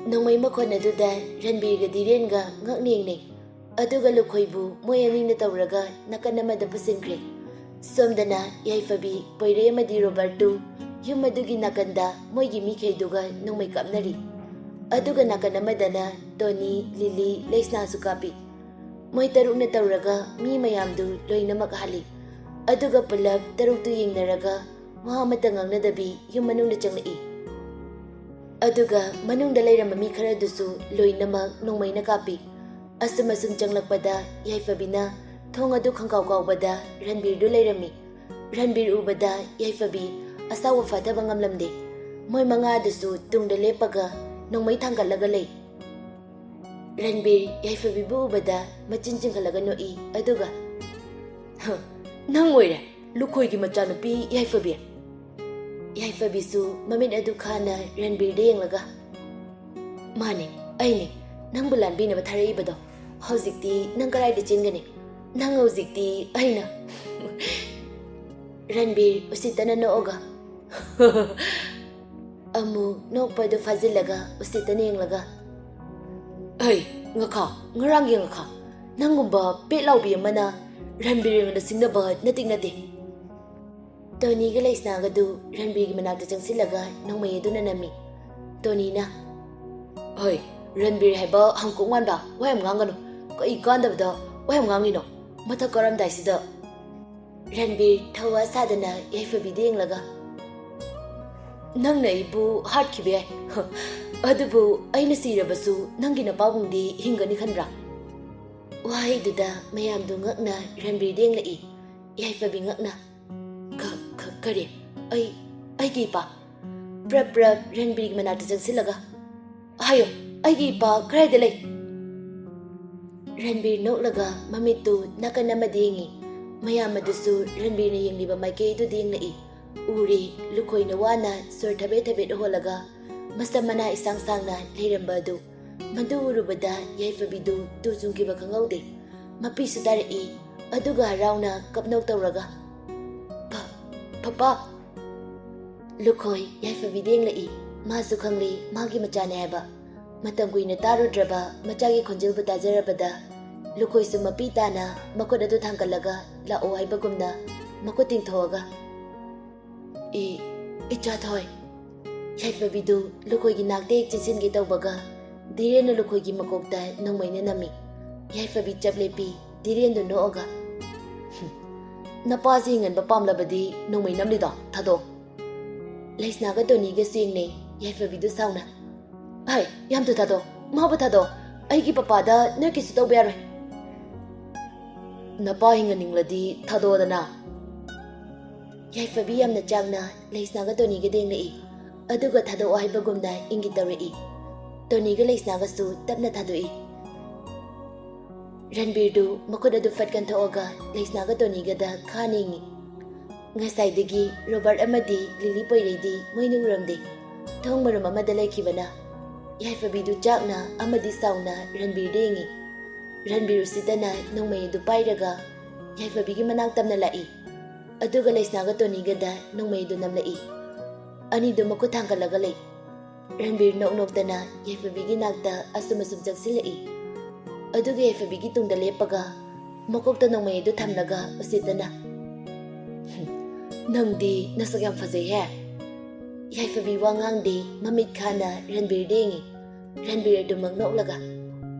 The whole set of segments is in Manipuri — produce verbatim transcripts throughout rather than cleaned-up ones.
ꯅꯣꯡꯃꯩ ꯃꯈꯣꯟ ꯑꯗꯨꯗ ꯔꯟꯕꯤꯔꯒ ꯙꯤꯔꯦꯟꯒ ꯉꯛꯅ ꯌꯦꯡꯅꯩ꯫ ꯑꯗꯨꯒ ꯂꯨꯈꯣꯏꯕꯨ ꯃꯣꯏ ꯑꯅꯤꯅ ꯇꯧꯔꯒ ꯅꯥꯀꯟ ꯑꯃꯗ ꯄꯨꯁꯤꯟꯈ꯭ꯔꯦ꯫ ꯁꯣꯝꯗꯅ ꯌꯥꯏꯐꯕꯤ, ꯄꯣꯏꯔꯩ ꯑꯃꯗꯤ ꯔꯣꯕꯔꯠꯇꯨ ꯌꯨꯝ ꯑꯗꯨꯒꯤ ꯅꯥꯀꯟꯗ ꯃꯣꯏꯒꯤ ꯃꯤꯈꯩꯗꯨꯒ ꯅꯣꯡꯃꯩ ꯀꯥꯞꯅꯔꯤ꯫ ꯑꯗꯨꯒ ꯅꯥꯀꯟ ꯑꯃꯗꯅ ꯇꯣꯅꯤ, ꯂꯤꯂꯤ, ꯂꯩꯁꯅꯥꯁꯨ ꯀꯥꯞꯄꯤ꯫ ꯃꯣꯏ ꯇꯔꯨꯛꯅ ꯇꯧꯔꯒ ꯃꯤ ꯃꯌꯥꯝꯗꯨ ꯂꯣꯏꯅꯃꯛ ꯍꯥꯠꯂꯤ꯫ ꯑꯗꯨꯒ ꯄꯨꯂꯞ ꯇꯔꯨꯛꯇꯨ ꯌꯦꯡꯅꯔꯒ ꯋꯥ ꯑꯃꯠꯇ ꯉꯥꯡꯅꯗꯕꯤ ꯌꯨꯝ ꯃꯅꯨꯡꯗ ꯆꯪꯂꯛꯏ꯫ ꯑꯗꯨꯒ ꯃꯅꯨꯡꯗ ꯂꯩꯔꯝꯕ ꯃꯤ ꯈꯔꯗꯨꯁꯨ ꯂꯣꯏꯅꯃꯛ ꯅꯣꯡꯃꯩꯅ ꯀꯥꯞꯄꯤ꯫ ꯑꯁꯨꯝ ꯑꯁꯨꯝ ꯆꯪꯂꯛꯄꯗ ꯌꯥꯏꯐꯕꯤꯅ ꯊꯣꯡ ꯑꯗꯨ ꯈꯪꯀꯥꯎ ꯀꯥꯎꯕꯗ ꯔꯟꯕꯤꯔꯗꯨ ꯂꯩꯔꯝꯃꯤ꯫ ꯔꯟꯕꯤꯔ ꯎꯕꯗ ꯌꯥꯏꯐꯕꯤ ꯑꯁꯥꯎꯕ ꯐꯥꯊꯕ ꯉꯝꯂꯝꯗꯦ꯫ ꯃꯣꯏ ꯃꯉꯥꯗꯨꯁꯨ ꯇꯨꯡꯗ ꯂꯦꯞꯄꯒ ꯅꯣꯡꯃꯩ ꯊꯥꯡꯒꯠꯂꯒ ꯂꯩ꯫ ꯔꯟꯕꯤꯔ ꯌꯥꯏꯐꯕꯤꯕꯨ ꯎꯕꯗ ꯃꯆꯤꯟ ꯆꯤꯡꯈꯠꯂꯒ ꯅꯣꯛꯏ, ꯑꯗꯨꯒ, "ꯍ, ꯅꯪ ꯑꯣꯏꯔꯦ, ꯂꯨꯈꯣꯏꯒꯤ ꯃꯆꯥꯅꯨꯄꯤ ꯌꯥꯏꯐꯕꯤ?" ꯌꯥꯏꯐꯕꯤꯁꯨ ꯃꯃꯤꯠ ꯑꯗꯨ ꯈꯥꯅ ꯔꯟꯕꯤꯔꯗ ꯌꯦꯡꯂꯒ, "ꯃꯥꯅꯦ, ꯑꯩꯅꯦ, ꯅꯪꯕꯨ ꯂꯥꯟꯕꯤꯅꯕ ꯊꯥꯔꯛꯏꯕꯗꯣ꯫ ꯍꯧꯖꯤꯛꯇꯤ ꯅꯪ ꯀꯗꯥꯏꯗ ꯆꯦꯟꯒꯅꯤ? ꯅꯪ ꯍꯧꯖꯤꯛꯇꯤ ꯑꯩꯅ" ꯔꯟꯕꯤꯔ ꯎꯁꯤꯠꯇꯅ ꯅꯣꯛꯑꯒ, ꯑꯃꯨꯛ ꯅꯣꯛꯄꯗꯨ ꯐꯥꯖꯤꯜꯂꯒ ꯎꯁꯤꯠꯇꯅ ꯌꯦꯡꯂꯒ, "ꯑꯩ, ꯉꯈꯥ, ꯉꯔꯥꯡꯒꯤ ꯉꯈꯥ, ꯅꯪꯒꯨꯝꯕ ꯄꯦꯠ ꯂꯥꯎꯕꯤ ꯑꯃꯅ ꯔꯟꯕꯤꯔ ꯑꯩꯉꯣꯟꯗ ꯁꯤꯡꯅꯕ ꯅꯇꯤꯛ ꯅꯠꯇꯦ꯫" ꯇꯣꯅꯤꯒ ꯂꯩꯁꯅꯥꯒꯗꯨ ꯔꯟꯕꯤꯔꯒꯤ ꯃꯅꯥꯛꯇ ꯆꯪꯁꯤꯜꯂꯒ ꯅꯣꯡꯃꯩ ꯑꯗꯨꯅ ꯅꯝꯃꯤ꯫ ꯇꯣꯅꯤꯅ, "ꯍꯣꯏ, ꯔꯟꯕꯤꯔ ꯍꯥꯏꯕ ꯍꯪꯀꯣꯛ ꯃꯥꯟꯕ, ꯋꯥ ꯌꯥꯝ ꯉꯥꯡꯒꯅꯨ꯫ ꯀꯩ ꯀꯥꯟꯗꯕꯗ ꯋꯥ ꯌꯥꯝ ꯉꯥꯡꯉꯤꯅꯣ? ꯃꯊꯛ ꯀꯥꯔꯝꯗꯥꯏꯁꯤꯗ?" ꯔꯟꯕꯤꯔ ꯊꯧꯋꯥ ꯁꯥꯗꯅ ꯌꯥꯏꯐꯕꯤꯗ ꯌꯦꯡꯂꯒ, "ꯅꯪꯅ ꯑꯩꯕꯨ ꯍꯥꯠꯈꯤꯕ ꯌꯥꯏ, ꯑꯗꯨꯕꯨ ꯑꯩꯅ ꯁꯤꯔꯕꯁꯨ ꯅꯪꯒꯤ ꯅꯄꯥꯕꯨꯡꯗꯤ ꯍꯤꯡꯒꯅꯤ ꯈꯟꯕ꯭ꯔꯥ?" ꯋꯥꯍꯩꯗꯨꯗ ꯃꯌꯥꯝꯗꯨ ꯉꯛꯅ ꯔꯟꯕꯤꯔꯗ ꯌꯦꯡꯂꯛꯏ꯫ ꯌꯥꯏꯐꯕꯤ ꯉꯛꯅ, "ꯀ-, ꯀ-, ꯀꯔꯤ? ꯑꯩ, ꯑꯩꯒꯤ ꯏꯄꯥ?" ꯄ꯭ꯔꯞ ꯄ꯭ꯔꯞ ꯔꯟꯕꯤꯔꯒꯤ ꯃꯅꯥꯛꯇ ꯆꯪꯁꯤꯜꯂꯒ, "ꯍꯥꯏꯌꯣ, ꯑꯩꯒꯤ ꯏꯄꯥ ꯀꯗꯥꯏꯗ ꯂꯩ?" ꯔꯟꯕꯤꯔ ꯅꯣꯛꯂꯒ ꯃꯃꯤꯠꯇꯨ ꯅꯥꯀꯟ ꯑꯃꯗ ꯌꯦꯡꯉꯤ꯫ ꯃꯌꯥꯝ ꯑꯗꯨꯁꯨ ꯔꯟꯕꯤꯔꯅ ꯌꯦꯡꯂꯤꯕ ꯃꯥꯏꯀꯩꯗꯨꯗ ꯌꯦꯡꯂꯛꯏ꯫ ꯎꯔꯦ, ꯂꯨꯈꯣꯏꯅ ꯋꯥꯅ ꯁꯣꯔ ꯊꯕꯦꯠ ꯊꯕꯦꯠ ꯍꯣꯜꯂꯒ ꯃꯁꯝ ꯃꯅꯥ ꯏꯁꯥꯡ ꯁꯥꯡꯅ ꯂꯩꯔꯝꯕ ꯑꯗꯨ꯫ ꯃꯗꯨ ꯎꯔꯨꯕꯗ ꯌꯥꯏꯐꯕꯤꯗꯨ ꯇꯨ ꯆꯨꯡꯈꯤꯕ ꯈꯪꯍꯧꯗꯦ꯫ ꯃꯄꯤꯁꯨ ꯇꯥꯔꯛꯏ, ꯑꯗꯨꯒ ꯍꯔꯥꯎꯅ ꯀꯞꯅꯧ ꯇꯧꯔꯒ, "ꯄ-, ꯄꯄꯥ!" ꯂꯨꯈꯣꯏ ꯌꯥꯏꯐꯕꯤꯗ ꯌꯦꯡꯂꯛꯏ꯫ ꯃꯥꯁꯨ ꯈꯪꯂꯤ ꯃꯥꯒꯤ ꯃꯆꯥꯅꯦ ꯍꯥꯏꯕ꯫ ꯃꯇꯝ ꯀꯨꯏꯅ ꯇꯥꯔꯨꯗ꯭ꯔꯕ ꯃꯆꯥꯒꯤ ꯈꯣꯟꯖꯦꯜꯕꯨ ꯇꯥꯖꯔꯕꯗ ꯂꯨꯈꯣꯏꯁꯨ ꯃꯄꯤ ꯇꯥꯅ ꯃꯈꯨꯠ ꯑꯗꯨ ꯊꯥꯡꯒꯠꯂꯒ ꯂꯥꯛꯑꯣ ꯍꯥꯏꯕꯒꯨꯝꯅ ꯃꯈꯨꯠ ꯇꯤꯡꯊꯣꯛꯑꯒ, "ꯏ, ꯏꯆꯥꯊꯣꯏ!" ꯌꯥꯏꯐꯕꯤꯗꯨ ꯂꯨꯈꯣꯏꯒꯤ ꯅꯥꯛꯇ ꯍꯦꯛ ꯆꯦꯟꯁꯤꯟꯒꯦ ꯇꯧꯕꯒ ꯙꯤꯔꯦꯟꯅ ꯂꯨꯈꯣꯏꯒꯤ ꯃꯀꯣꯛꯇ ꯅꯣꯡꯃꯩꯅ ꯅꯝꯃꯤ꯫ ꯌꯥꯏꯐꯕꯤ ꯆꯞ ꯂꯦꯞꯄꯤ, ꯙꯤꯔꯦꯟꯗꯨ ꯅꯣꯛꯑꯒ, "ꯍꯨꯝ, ꯅꯄꯥꯁꯤ ꯍꯤꯡꯍꯟꯕ ꯄꯥꯝꯂꯕꯗꯤ ꯅꯣꯡꯃꯩ ꯅꯝꯂꯤꯗꯣ ꯊꯥꯗꯣꯛ!" ꯂꯩꯁꯅꯥꯒ ꯇꯣꯅꯤꯒꯁꯨ ꯌꯦꯡꯅꯩ꯫ ꯌꯥꯏꯐꯕꯤꯗꯨ ꯁꯥꯎꯅ, "ꯍꯩ, ꯌꯥꯝ ꯊꯨ ꯊꯥꯗꯣꯛ, ꯃꯥꯕꯨ ꯊꯥꯗꯣꯛ꯫ ꯑꯩꯒꯤ ꯄꯄꯥꯗ ꯅꯣꯏ ꯀꯩꯁꯨ ꯇꯧꯕ ꯌꯥꯔꯣꯏ꯫ ꯅꯄꯥ ꯍꯤꯡꯍꯟꯅꯤꯡꯂꯗꯤ ꯊꯥꯗꯣꯛꯑꯣꯗꯅ꯫" ꯌꯥꯏꯐꯕꯤ ꯌꯥꯝꯅ ꯆꯥꯛꯅ ꯂꯩꯁꯅꯥꯒ ꯇꯣꯅꯤꯒꯗ ꯌꯦꯡꯂꯛꯏ, ꯑꯗꯨꯒ ꯊꯥꯗꯣꯛꯑꯣ ꯍꯥꯏꯕꯒꯨꯝꯅ ꯏꯪꯒꯤꯠ ꯇꯧꯔꯛꯏ꯫ ꯇꯣꯅꯤꯒ ꯂꯩꯁꯅꯥꯒꯁꯨ ꯇꯞꯅ ꯊꯥꯗꯣꯛꯏ꯫ ꯔꯟꯕꯤꯔꯗꯨ ꯃꯈꯨꯠ ꯑꯗꯨ ꯐꯠ ꯀꯟꯊꯣꯛꯑꯒ ꯂꯩꯁꯅꯥꯒ ꯇꯣꯅꯤꯒꯗ ꯈꯥꯅ ꯌꯦꯡꯉꯤ꯫ ꯉꯁꯥꯏꯗꯒꯤ ꯔꯣꯕꯥꯔꯠ ꯑꯃꯗꯤ ꯂꯤꯂꯤ ꯄꯣꯏꯔꯩꯗꯤ ꯃꯣꯏꯅ ꯎꯔꯝꯗꯦ꯫ ꯊꯣꯡ ꯃꯔꯨꯝ ꯑꯃꯗ ꯂꯩꯈꯤꯕꯅ ꯌꯥꯏꯐꯕꯤꯗꯨ ꯆꯥꯛꯅ ꯑꯃꯗꯤ ꯁꯥꯎꯅ ꯔꯟꯕꯤꯔꯗ ꯌꯦꯡꯉꯤ꯫ ꯔꯟꯕꯤꯔ ꯎꯁꯤꯠꯇꯅ ꯅꯣꯡꯃꯩ ꯑꯗꯨ ꯄꯥꯏꯔꯒ ꯌꯥꯏꯐꯕꯤꯒꯤ ꯃꯅꯥꯛ ꯇꯝꯅ ꯂꯥꯛꯏ꯫ ꯑꯗꯨꯒ ꯂꯩꯁꯅꯥꯒ ꯇꯣꯅꯤꯒꯗ ꯅꯣꯡꯃꯩ ꯑꯗꯨ ꯅꯝꯂꯛꯏ꯫ ꯑꯅꯤꯗꯨ ꯃꯈꯨꯠ ꯊꯥꯡꯒꯠꯂꯒ ꯂꯩ꯫ ꯔꯟꯕꯤꯔ ꯅꯣꯛ ꯅꯣꯛꯇꯅ ꯌꯥꯏꯐꯕꯤꯒꯤ ꯅꯥꯛꯇ ꯑꯁꯨꯝ ꯑꯁꯨꯝ ꯆꯪꯁꯤꯜꯂꯛꯏ꯫ ꯑꯗꯨꯒ ꯌꯥꯏꯐꯕꯤꯒꯤ ꯇꯨꯡꯗ ꯂꯦꯞꯄꯒ ꯃꯀꯣꯛꯇ ꯅꯣꯡꯃꯩ ꯑꯗꯨ ꯊꯝꯂꯒ ꯎꯁꯤꯠꯇꯅ, "ꯍꯨꯝ, ꯅꯪꯗꯤ ꯅꯁꯛ ꯌꯥꯝ ꯐꯖꯩꯍꯦ!" ꯌꯥꯏꯐꯕꯤ ꯋꯥ ꯉꯥꯡꯗꯦ, ꯃꯃꯤꯠ ꯈꯥꯅ ꯔꯟꯕꯤꯔꯗ ꯌꯦꯡꯉꯤ꯫ ꯔꯟꯕꯤꯔ ꯑꯗꯨꯃꯛ ꯅꯣꯛꯂꯒ,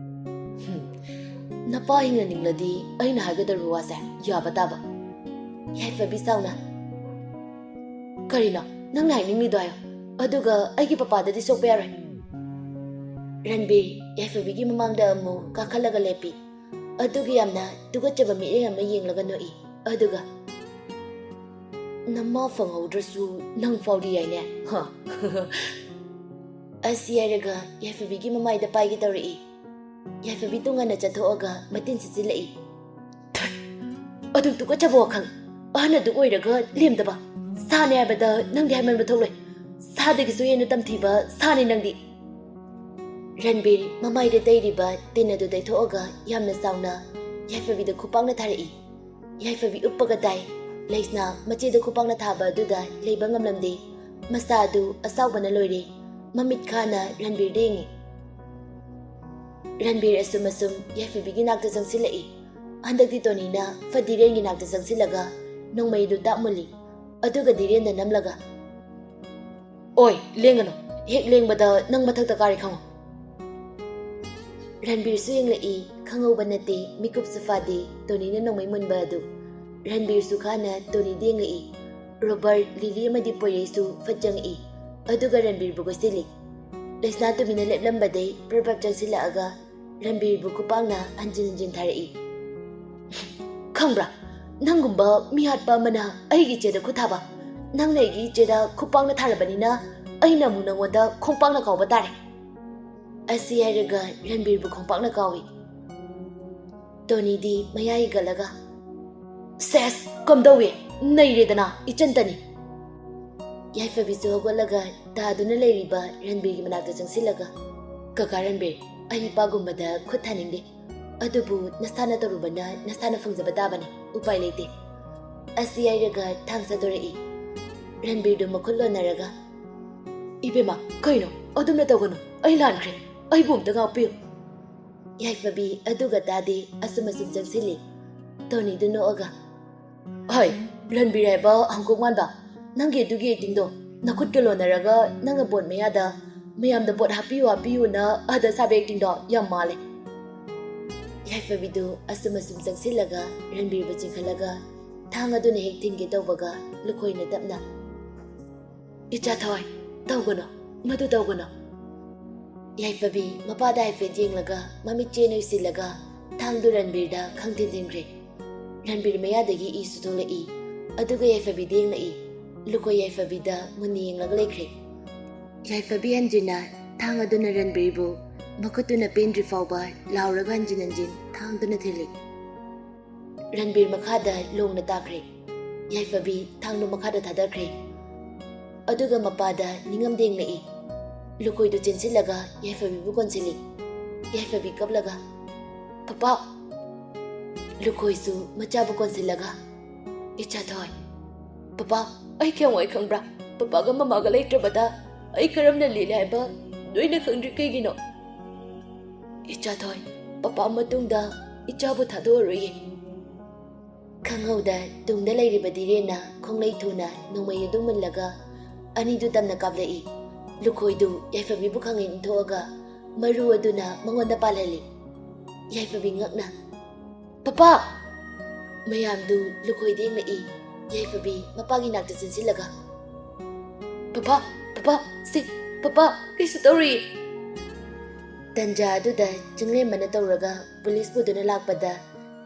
"ꯍꯨꯝ, ꯅꯄꯥ ꯍꯤꯡꯍꯟꯅꯤꯡꯂꯗꯤ ꯑꯩꯅ ꯍꯥꯏꯒꯗꯧꯔꯤꯕ ꯋꯥꯁꯦ ꯌꯥꯕ ꯇꯥꯕ꯫" ꯌꯥꯏꯐꯕꯤ ꯁꯥꯎꯅ, "ꯀꯔꯤꯅꯣ ꯅꯪꯅ ꯍꯥꯏꯅꯤꯡꯂꯤꯗꯣ? ꯍꯥꯏꯌꯣ, ꯑꯗꯨꯒ ꯑꯩꯒꯤ ꯄꯄꯥꯗꯗꯤ ꯁꯣꯛꯄ ꯌꯥꯔꯣꯏ꯫" ꯔꯟꯕꯤꯔ ꯌꯥꯏꯐꯕꯤꯒꯤ ꯃꯃꯥꯡꯗ ꯑꯃꯨꯛ ꯀꯥꯈꯠꯂꯒ ꯂꯦꯞꯄꯤ꯫ ꯑꯗꯨꯒ ꯌꯥꯝꯅ ꯇꯨꯀꯠꯆꯕ ꯃꯤꯠꯌꯦꯡ ꯑꯃ ꯌꯦꯡꯂꯒ ꯅꯣꯛꯏ꯫ ꯑꯗꯨꯒ, "ꯅꯃꯥ ꯐꯪꯍꯧꯗ꯭ꯔꯁꯨ ꯅꯪ ꯐꯥꯎꯗꯤ ꯌꯥꯏꯅꯦ, ꯍ?" ꯑꯁꯤ ꯍꯥꯏꯔꯒ ꯌꯥꯏꯐꯕꯤꯒꯤ ꯃꯃꯥꯏꯗ ꯄꯥꯏꯒꯦ ꯇꯧꯔꯛꯏ꯫ ꯌꯥꯏꯐꯕꯤ ꯇꯣꯉꯥꯟꯅ ꯆꯠꯊꯣꯛꯑꯒ ꯃꯇꯤꯟ ꯁꯤꯠꯆꯤꯜꯂꯛꯏ꯫ "ꯊꯨꯏ! ꯑꯗꯨꯛ ꯇꯨꯀꯠꯆꯕ ꯋꯥꯈꯜ! ꯑꯍꯟ ꯑꯗꯨ ꯑꯣꯏꯔꯒ ꯂꯦꯝꯗꯕ! ꯁꯥꯅꯦ ꯍꯥꯏꯕꯗ ꯅꯪꯗꯤ ꯍꯥꯏꯃꯟꯕ ꯊꯣꯛꯂꯣꯏ! ꯁꯥꯗꯒꯤꯁꯨ ꯍꯦꯟꯅ ꯇꯝꯊꯤꯕ ꯁꯥꯅꯦ ꯅꯪꯗꯤ!" ꯔꯟꯕꯤꯔ ꯃꯃꯥꯏꯗ ꯇꯩꯔꯤꯕ ꯇꯤꯟ ꯑꯗꯨ ꯇꯩꯊꯣꯛꯑꯒ ꯌꯥꯝꯅ ꯆꯥꯎꯅ ꯌꯥꯏꯐꯕꯤꯗ ꯈꯨꯄꯥꯛꯅ ꯊꯥꯔꯛꯏ꯫ ꯌꯥꯏꯐꯕꯤ ꯎꯞꯄꯒ ꯇꯥꯏ꯫ ꯂꯩꯁꯅꯥ ꯃꯆꯦꯗ ꯈꯨꯄꯥꯛꯅ ꯊꯥꯕ ꯑꯗꯨꯗ ꯂꯩꯕ ꯉꯝꯂꯝꯗꯦ꯫ ꯃꯁꯥ ꯑꯗꯨ ꯑꯆꯥꯎꯕꯅ ꯂꯣꯏꯔꯦ꯫ ꯃꯃꯤꯠ ꯈꯥꯅ ꯔꯟꯕꯤꯔꯗ ꯌꯦꯡꯉꯤ꯫ ꯔꯟꯕꯤꯔ ꯑꯁꯨꯝ ꯑꯁꯨꯝ ꯌꯥꯏꯐꯕꯤꯒꯤ ꯅꯥꯛꯇ ꯆꯪꯁꯤꯜꯂꯛꯏ꯫ ꯍꯟꯗꯛꯇꯤ ꯇꯣꯅꯤꯅ ꯐꯠ ꯙꯤꯔꯦꯟꯒꯤ ꯅꯥꯛꯇ ꯆꯪꯁꯤꯜꯂꯒ ꯅꯣꯡꯃꯩꯗꯨ ꯇꯥꯞ ꯃꯨꯜꯂꯤ꯫ ꯑꯗꯨꯒ ꯙꯤꯔꯦꯟꯗ ꯅꯝꯂꯒ, "ꯑꯣꯏ, ꯂꯦꯡꯒꯅꯨ꯫ ꯍꯦꯛ ꯂꯦꯡꯕꯗ ꯅꯪ ꯃꯊꯛꯇ ꯀꯥꯔꯦ ꯈꯪꯉꯨ꯫" ꯔꯟꯕꯤꯔꯁꯨ ꯌꯦꯡꯂꯛꯏ꯫ ꯈꯪꯍꯧꯕ ꯅꯠꯇꯦ, ꯃꯤꯀꯨꯞꯁꯨ ꯐꯥꯗꯦ, ꯇꯣꯅꯤꯅ ꯅꯣꯡꯃꯩ ꯃꯨꯟꯕ ꯑꯗꯨ꯫ ꯔꯟꯕꯤꯔꯁꯨ ꯈꯥꯅ ꯇꯣꯅꯤꯗ ꯌꯦꯡꯂꯛꯏ꯫ ꯔꯣꯕꯔꯠ, ꯂꯤꯂꯤ ꯑꯃꯗꯤ ꯄꯣꯏꯔꯩꯁꯨ ꯐꯠ ꯆꯪꯉꯛꯏ꯫ ꯑꯗꯨꯒ ꯔꯟꯕꯤꯔꯕꯨ ꯀꯣꯏꯁꯤꯜꯂꯤ꯫ ꯂꯩꯁꯅꯥ ꯇꯨꯃꯤꯟꯅ ꯂꯦꯞꯂꯝꯕꯗꯩ ꯄ꯭ꯔꯞ ꯄ꯭ꯔꯞ ꯆꯪꯁꯤꯜꯂꯛꯑꯒ ꯔꯟꯕꯤꯔꯕꯨ ꯈꯨꯄꯥꯛꯅ ꯍꯟꯖꯤꯟ ꯍꯟꯖꯤꯟ ꯊꯥꯔꯛꯏ꯫ "ꯈꯪꯕ꯭ꯔꯥ, ꯅꯪꯒꯨꯝꯕ ꯃꯤꯍꯥꯠꯄ ꯑꯃꯅ ꯑꯩꯒꯤ ꯏꯆꯦꯗ ꯈꯨꯠ ꯊꯥꯕ꯫ ꯅꯪꯅ ꯑꯩꯒꯤ ꯏꯆꯦꯗ ꯈꯨꯄꯥꯛꯅ ꯊꯥꯔꯕꯅꯤꯅ ꯑꯩꯅ ꯑꯃꯨꯛ ꯅꯪꯉꯣꯟꯗ ꯈꯣꯡꯄꯥꯛꯅ ꯀꯥꯎꯕ ꯇꯥꯔꯦ꯫" ꯑꯁꯤ ꯍꯥꯏꯔꯒ ꯔꯟꯕꯤꯔꯕꯨ ꯈꯣꯡꯄꯥꯛꯅ ꯀꯥꯎꯏ꯫ ꯇꯣꯅꯤꯗꯤ ꯃꯌꯥ ꯍꯤꯒꯠꯂꯒ, "ꯁꯦꯁ, ꯀꯝꯗꯧꯏ? ꯅꯩꯔꯦꯗꯅ, ꯏꯆꯟꯇꯅꯤ!" ꯌꯥꯏꯐꯕꯤꯁꯨ ꯍꯧꯒꯠꯂꯒ ꯇꯥꯗꯨꯅ ꯂꯩꯔꯤꯕ ꯔꯟꯕꯤꯔꯒꯤ ꯃꯅꯥꯛꯇ ꯆꯪꯁꯤꯜꯂꯒ, "ꯀꯀꯥ ꯔꯟꯕꯤꯔ, ꯑꯩ ꯏꯄꯥꯒꯨꯝꯕꯗ ꯈꯨꯠ ꯊꯥꯅꯤꯡꯗꯦ꯫ ꯑꯗꯨꯕꯨ ꯅꯁꯥꯅ ꯇꯧꯔꯨꯕꯅ ꯅꯁꯥꯅ ꯐꯪꯖꯕ ꯇꯥꯕꯅꯤ, ꯎꯄꯥꯏ ꯂꯩꯇꯦ꯫" ꯑꯁꯤ ꯍꯥꯏꯔꯒ ꯊꯥꯡ ꯁꯥꯗꯣꯔꯛꯏ꯫ ꯔꯟꯕꯤꯔꯗꯨ ꯃꯈꯨꯠ ꯂꯣꯟꯅꯔꯒ, "ꯏꯕꯦꯝꯃ, ꯀꯩꯅꯣ? ꯑꯗꯨꯝꯅ ꯇꯧꯒꯅꯨ꯫ ꯑꯩ ꯂꯥꯟꯈ꯭ꯔꯦ꯫ ꯑꯩꯕꯨ ꯑꯝꯇ ꯉꯥꯛꯄꯤꯌꯨ꯫" ꯌꯥꯏꯐꯕꯤ ꯑꯗꯨꯒ ꯇꯥꯗꯦ, ꯑꯁꯨꯝ ꯑꯁꯨꯝ ꯆꯪꯁꯤꯜꯂꯤ꯫ ꯇꯣꯅꯤꯗꯨ ꯅꯣꯛꯑꯒ, "ꯍꯩ, ꯔꯟꯕꯤꯔ ꯍꯥꯏꯕ ꯍꯪꯀꯨꯛ ꯃꯥꯟꯕ, ꯅꯪꯒꯤ ꯑꯗꯨꯒꯤ ꯑꯦꯛꯇꯤꯡꯗꯣ, ꯅꯈꯨꯠꯀ ꯂꯣꯟꯅꯔꯒ ꯅꯪꯅ ꯕꯣꯠ ꯃꯌꯥꯗ ꯃꯌꯥꯝꯗ ꯕꯣꯠ ꯍꯥꯞꯄꯤꯌꯨ ꯍꯥꯞꯄꯤꯌꯨꯅ ꯑꯗ ꯁꯥꯕ ꯑꯦꯛꯇꯤꯡꯗꯣ ꯌꯥꯝ ꯃꯥꯜꯂꯦ꯫" ꯌꯥꯏꯐꯕꯤꯗꯨ ꯑꯁꯨꯝ ꯑꯁꯨꯝ ꯆꯪꯁꯤꯜꯂꯒ ꯔꯟꯕꯤꯔꯕꯨ ꯆꯤꯡꯈꯠꯂꯒ ꯊꯥꯡ ꯑꯗꯨꯅ ꯍꯦꯛ ꯊꯤꯟꯒꯦ ꯇꯧꯕꯒ ꯂꯨꯈꯣꯏꯅ ꯇꯞꯅ, "ꯏꯆꯥ ꯊꯋꯥꯏ, ꯇꯧꯒꯅꯨ, ꯃꯗꯨ ꯇꯧꯒꯅꯨ꯫" ꯌꯥꯏꯐꯕꯤ ꯃꯄꯥꯗ ꯍꯥꯏꯐꯦꯠ ꯌꯦꯡꯂꯒ ꯃꯃꯤꯠ ꯆꯦꯅ ꯎꯏꯁꯤꯜꯂꯒ ꯊꯥꯡꯗꯨ ꯔꯟꯕꯤꯔꯗ ꯈꯪꯊꯤꯟ ꯊꯤꯟꯈ꯭ꯔꯦ꯫ ꯔꯟꯕꯤꯔ ꯃꯌꯥꯗꯒꯤ ꯏꯁꯨ ꯊꯣꯛꯂꯛꯏ꯫ ꯑꯗꯨꯒ ꯌꯥꯏꯐꯕꯤꯗ ꯌꯦꯡꯂꯛꯏ꯫ ꯂꯨꯀꯣꯏ ꯌꯥꯏꯐꯕꯤꯗ ꯃꯨꯟꯅ ꯌꯦꯡꯂꯒ ꯂꯩꯈ꯭ꯔꯦ꯫ ꯌꯥꯏꯐꯕꯤ ꯍꯟꯖꯤꯟꯅ ꯊꯥꯡ ꯑꯗꯨꯅ ꯔꯟꯕꯤꯔꯕꯨ ꯃꯈꯨꯠꯇꯨꯅ ꯄꯦꯟꯗ꯭ꯔꯤ ꯐꯥꯎꯕ ꯂꯥꯎꯔꯒ ꯍꯟꯖꯤꯟ ꯍꯟꯖꯤꯟ ꯊꯥꯡꯗꯨꯅ ꯊꯤꯜꯂꯤ꯫ ꯔꯟꯕꯤꯔ ꯃꯈꯥꯗ ꯂꯣꯡꯅ ꯇꯥꯈ꯭ꯔꯦ꯫ ꯌꯥꯏꯐꯕꯤ ꯊꯥꯡꯗꯨ ꯃꯈꯥꯗ ꯊꯥꯗꯈ꯭ꯔꯦ꯫ ꯑꯗꯨꯒ ꯃꯄꯥꯗ ꯅꯤꯡꯉꯝꯗ ꯌꯦꯡꯂꯛꯏ꯫ ꯂꯨꯀꯣꯏꯗꯨ ꯆꯦꯟꯁꯤꯜꯂꯒ ꯌꯥꯏꯐꯕꯤꯕꯨ ꯀꯣꯟꯁꯤꯜꯂꯤ꯫ ꯌꯥꯏꯐꯕꯤ ꯀꯞꯂꯒ, "ꯄꯄꯥ!" ꯂꯨꯀꯣꯏꯁꯨ ꯃꯆꯥꯕꯨ ꯀꯣꯟꯁꯤꯜꯂꯒ, "ꯏꯆꯥ ꯊꯋꯥꯏ, ꯄꯄꯥ, ꯑꯩ ꯀꯌꯥꯝ ꯋꯥꯏ ꯈꯪꯕ꯭ꯔꯥ? ꯄꯄꯥꯒ ꯃꯃꯥꯒ ꯂꯩꯇ꯭ꯔꯕꯗ ꯑꯩ ꯀꯔꯝꯅ ꯂꯦꯜꯂꯤ ꯍꯥꯏꯕ ꯅꯣꯏꯅ ꯈꯪꯗ꯭ꯔꯤ ꯀꯩꯒꯤꯅꯣ?" "ꯏꯆꯥꯊꯣꯏ, ꯄꯄꯥ ꯃꯇꯨꯡꯗ ꯏꯆꯥꯕꯨ ꯊꯥꯗꯣꯛꯑꯔꯣꯏꯌꯦ꯫" ꯈꯪꯍꯧꯗ ꯇꯨꯡꯗ ꯂꯩꯔꯤꯕ ꯙꯤꯔꯦꯟꯅ ꯈꯣꯡꯂꯩ ꯊꯨꯅ ꯅꯣꯡꯃꯩ ꯑꯗꯨ ꯃꯨꯜꯂꯒ ꯑꯅꯤꯗꯨ ꯇꯝꯅ ꯀꯥꯞꯂꯛꯏ꯫ ꯂꯨꯈꯣꯏꯗꯨ ꯌꯥꯏꯐꯕꯤꯕꯨ ꯈꯪꯍꯦꯟ ꯏꯟꯊꯣꯛꯑꯒ ꯃꯔꯨ ꯑꯗꯨꯅ ꯃꯉꯣꯟꯗ ꯄꯥꯜꯍꯜꯂꯤ꯫ ꯌꯥꯏꯐꯕꯤ ꯉꯛꯅ, "ꯄꯄꯥ!" ꯃꯌꯥꯝꯗꯨ ꯂꯨꯈꯣꯏꯗ ꯌꯦꯡꯂꯛꯏ꯫ ꯌꯥꯏꯐꯕꯤ ꯃꯄꯥꯒꯤ ꯅꯥꯛꯇ ꯆꯦꯟꯁꯤꯜꯂꯒ, "ꯄꯄꯥ, ꯄꯄꯥ, ꯁꯦ, ꯄꯄꯥ, ꯀꯩꯁꯨ ꯇꯧꯔꯣꯏꯌꯦ꯫" ꯇꯟꯖꯥ ꯑꯗꯨꯗ ꯆꯤꯡꯂꯦꯝꯕꯅ ꯇꯧꯔꯒ ꯄꯨꯂꯤꯁ ꯄꯨꯗꯨꯅ ꯂꯥꯛꯄꯗ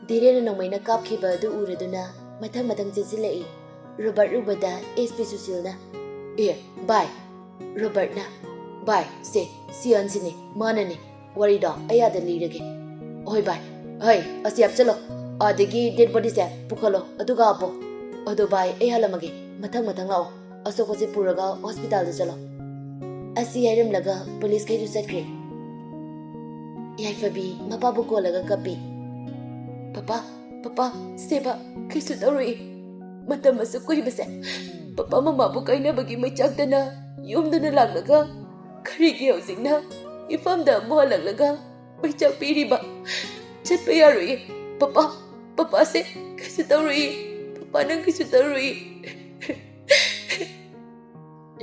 ꯙꯤꯔꯦꯟꯅ ꯅꯣꯡꯃꯩꯅ ꯀꯥꯞꯈꯤꯕ ꯑꯗꯨ ꯎꯔꯗꯨꯅ ꯃꯊꯪ ꯃꯊꯪ ꯆꯦꯟꯁꯤꯜꯂꯛꯏ꯫ ꯔꯣꯕꯥꯔꯠ ꯎꯕꯗ ꯑꯦꯁ ꯄꯤ ꯁꯨꯁꯤꯜꯅ, "ꯑꯦ, ꯚꯥꯏ!" ꯔꯣꯕꯥꯔꯠꯅ, "ꯚꯥꯏ, ꯁꯦ, ꯁꯤ ꯑꯍꯟꯁꯤꯅꯦ, ꯃꯥꯅꯅꯦ꯫ ꯋꯥꯔꯤꯗꯣ ꯑꯩ ꯑꯥꯗ ꯂꯤꯔꯒꯦ꯫" "ꯍꯣꯏ ꯚꯥꯏ, ꯍꯣꯏ, ꯑꯁꯤ ꯍꯥꯞꯆꯜꯂꯣ, ꯑꯗꯒꯤ ꯗꯦꯗ ꯕꯣꯗꯤꯁꯦ ꯄꯨꯈꯠꯂꯣ, ꯑꯗꯨꯒ ꯍꯥꯞꯄꯣ꯫ ꯑꯗꯣ ꯚꯥꯏ, ꯑꯩ ꯍꯜꯂꯝꯃꯒꯦ, ꯃꯊꯪ ꯃꯊꯪ ꯂꯥꯛꯑꯣ, ꯑꯁꯣꯛꯄꯁꯦ ꯄꯨꯔꯒ ꯍꯣꯁꯄꯤꯇꯥꯜꯗ ꯆꯠꯂꯣ꯫" ꯑꯁꯤ ꯍꯥꯏꯔꯝꯂꯒ ꯄꯨꯂꯤꯁꯈꯩꯁꯨ ꯆꯠꯈ꯭ꯔꯦ꯫ ꯌꯥꯏꯐꯕꯤ ꯃꯄꯥꯕꯨ ꯀꯣꯜꯂꯒ ꯀꯞꯄꯤ꯫ "ꯄꯄꯥ, ꯄꯄꯥ, ꯁꯦꯕ, ꯀꯩꯁꯨ ꯇꯧꯔꯣꯏ꯫ ꯃꯇꯝ ꯑꯁꯨꯛ ꯀꯨꯏꯕꯁꯦ ꯄꯄꯥ ꯃꯃꯥꯕꯨ ꯀꯥꯏꯅꯕꯒꯤ ꯃꯩꯆꯥꯛꯇꯅ ꯌꯣꯝꯗꯨꯅ ꯂꯥꯛꯂꯒ ꯀꯔꯤꯒꯤ ꯍꯧꯖꯤꯛꯅ ꯏꯐꯝꯗ ꯑꯃꯨꯛ ꯍꯜꯂꯛꯂꯒ ꯃꯩꯆꯥꯛ ꯄꯤꯔꯤꯕ? ꯆꯠꯄ ꯌꯥꯔꯣꯏꯌꯦ꯫ ꯄꯄꯥ, ꯄꯄꯥꯁꯦ ꯀꯩꯁꯨ ꯇꯧꯔꯣꯏꯌꯦ꯫ ꯄꯄꯥ, ꯅꯪ ꯀꯩꯁꯨ ꯇꯧꯔꯣꯏꯌꯦ꯫"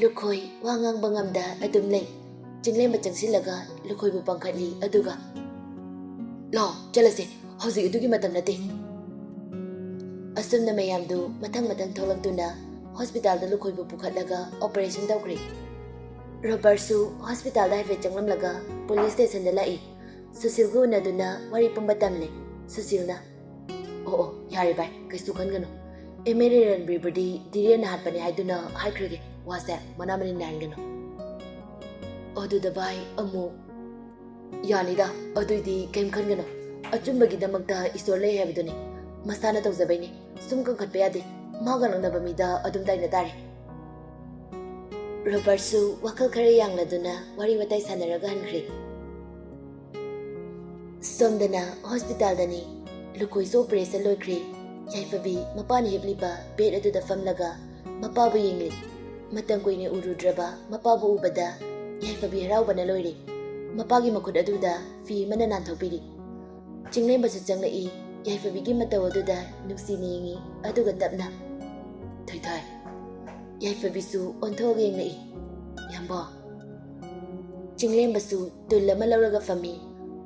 ꯂꯨꯈꯣꯏ ꯋꯥ ꯉꯥꯡꯕ ꯉꯝꯗ ꯑꯗꯨꯝ ꯂꯩ꯫ ꯆꯤꯡꯂꯦꯝꯕ ꯆꯪꯁꯤꯜꯂꯒ ꯂꯨꯈꯣꯏꯕꯨ ꯄꯥꯡꯈꯠꯂꯤ, ꯑꯗꯨꯒ, "ꯂꯥꯛꯑꯣ, ꯆꯠꯂꯁꯦ, ꯍꯧꯖꯤꯛ ꯑꯗꯨꯒꯤ ꯃꯇꯝ ꯅꯠꯇꯦ꯫" ꯑꯁꯨꯝꯅ ꯃꯌꯥꯝꯗꯨ ꯃꯊꯪ ꯃꯊꯪ ꯊꯣꯛꯂꯛꯇꯨꯅ ꯍꯣꯁꯄꯤꯇꯥꯜꯗ ꯂꯨꯈꯣꯏꯕꯨ ꯄꯨꯈꯠꯂꯒ ꯑꯣꯄꯔꯦꯁꯟ ꯇꯧꯈ꯭ꯔꯦ꯫ ꯔꯣꯕꯔꯠꯁꯨ ꯍꯣꯁꯄꯤꯇꯥꯜꯗ ꯍꯥꯏꯐꯦꯠ ꯆꯪꯂꯝꯂꯒ ꯄꯨꯂꯤꯁ ꯁ꯭ꯇꯦꯁꯟꯗ ꯂꯥꯛꯏ꯫ ꯁꯨꯁꯤꯜꯒ ꯎꯅꯗꯨꯅ ꯋꯥꯔꯤ ꯄꯨꯝꯕ ꯇꯝꯂꯦ꯫ ꯁꯨꯁꯤꯜꯅ, "ꯑꯣ, ꯑꯣ, ꯌꯥꯔꯦ ꯚꯥꯏ, ꯀꯩꯁꯨ ꯈꯟꯒꯅꯨ꯫ ꯑꯦꯝ ꯑꯦꯜ ꯑꯦ ꯔꯟꯕꯤꯔꯕꯨꯗꯤ ꯙꯤꯔꯦꯟꯅ ꯍꯥꯠꯄꯅꯦ ꯍꯥꯏꯗꯨꯅ ꯍꯥꯏꯈ꯭ꯔꯒꯦ, ꯋꯥꯁꯦ ꯃꯅꯥ ꯃꯅꯤꯟ ꯅꯥꯏꯍꯟꯒꯅꯨ꯫" ꯑꯗꯨꯗ ꯚꯥꯏ ꯑꯃꯨꯛ, "ꯌꯥꯅꯤꯗ, ꯑꯗꯨꯏꯗꯤ ꯀꯩꯝ ꯈꯟꯒꯅꯨ꯫ ꯑꯆꯨꯝꯕꯒꯤꯗꯃꯛꯇ ꯏꯁꯣꯔ ꯂꯩ ꯍꯥꯏꯕꯗꯨꯅꯤ꯫ ꯃꯁꯥꯅ ꯇꯧꯖꯕꯩꯅꯤ꯫ ꯁꯨꯝ ꯀꯟꯈꯠꯄ ꯌꯥꯗꯦ꯫ ꯃꯥꯒ ꯅꯛꯅꯕ ꯃꯤꯗ ꯑꯗꯨꯝ ꯇꯥꯏꯅ ꯇꯥꯔꯦ꯫" ꯔꯣꯕꯔꯠꯁꯨ ꯋꯥꯈꯜ ꯈꯔ ꯌꯥꯡꯂꯗꯨꯅ ꯋꯥꯔꯤ ꯋꯥꯇꯥꯏ ꯁꯥꯟꯅꯔꯒ ꯍꯟꯈ꯭ꯔꯦ꯫ ꯁꯣꯝꯗꯅ ꯍꯣꯁꯄꯤꯇꯥꯜꯗꯅꯤ꯫ ꯂꯨꯀꯣꯏꯁꯨ ꯑꯣꯄꯔꯦꯁꯟ ꯂꯣꯏꯈ꯭ꯔꯦ꯫ ꯌꯥꯏꯐꯕꯤ ꯃꯄꯥꯅ ꯍꯤꯞꯂꯤꯕ ꯕꯦꯗ ꯑꯗꯨꯗ ꯐꯝꯂꯒ ꯃꯄꯥꯕꯨ ꯌꯦꯡꯂꯤ꯫ ꯃꯇꯝ ꯀꯨꯏꯅ ꯎꯔꯨꯗ꯭ꯔꯕ ꯃꯄꯥꯕꯨ ꯎꯕꯗ ꯌꯥꯏꯐꯕꯤ ꯍꯔꯥꯎꯕꯅ ꯂꯣꯏꯔꯦ꯫ ꯃꯄꯥꯒꯤ ꯃꯈꯨꯠ ꯑꯗꯨꯗ ꯐꯤ ꯑꯃꯅ ꯅꯥꯟꯊꯣꯛꯄꯤꯔꯤ꯫ ꯆꯤꯡꯂꯦꯝꯕꯁꯨ ꯆꯪꯂꯛꯏ꯫ ꯌꯥꯏꯐꯕꯤꯒꯤ ꯃꯇꯧ ꯑꯗꯨꯗ ꯅꯨꯡꯁꯤꯅ ꯌꯦꯡꯏ, ꯑꯗꯨꯒ ꯇꯞꯅ, "ꯊꯣꯏꯊꯣꯏ꯫" ꯌꯥꯏꯐꯕꯤꯁꯨ ꯑꯣꯟꯊꯣꯛꯑꯒ ꯌꯦꯡꯂꯛꯏ꯫ "ꯌꯥꯝꯕꯣ꯫" ꯆꯤꯡꯂꯦꯝꯕꯁꯨ ꯇꯨꯜ ꯑꯃ ꯂꯧꯔꯒ ꯐꯝꯃꯤ,